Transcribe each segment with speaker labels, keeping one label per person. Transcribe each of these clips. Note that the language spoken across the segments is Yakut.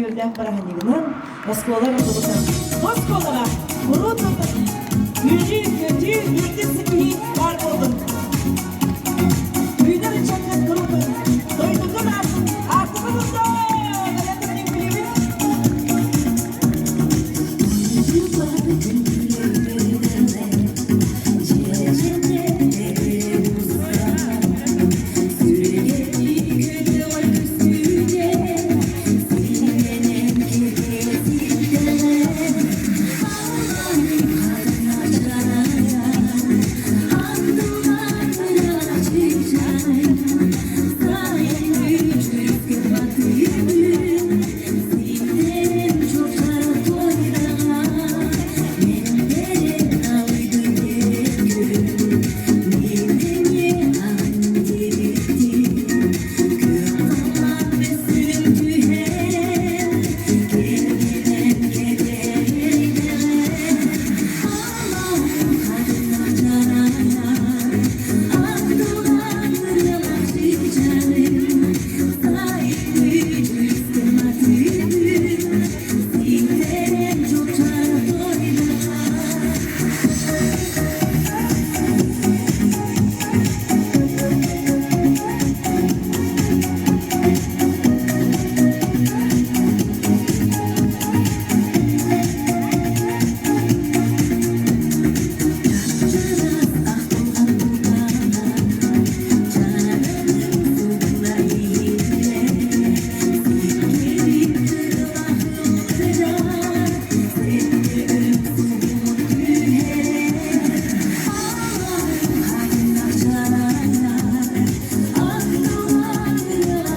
Speaker 1: үөрүүлээх бырааһынньыгынан оскуола арыллыбыта. Бу оскуолаҕа куруут үөрүү, көтүү, үрдүк ситиһии баар буоллун. Үүнэр ыччаккыт куруутун, дойдутун аатын аартыка булдун!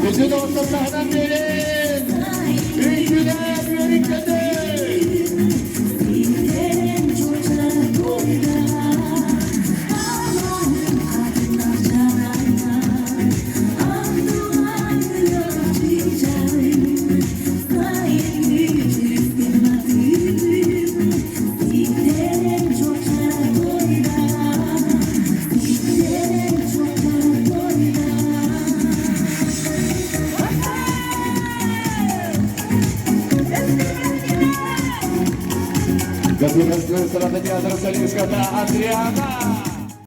Speaker 2: Бүтүн орто таһынан биэрин! Үҥкүүлээн үөрүн-көтүн! Гостиница Театр Солистка Адриана!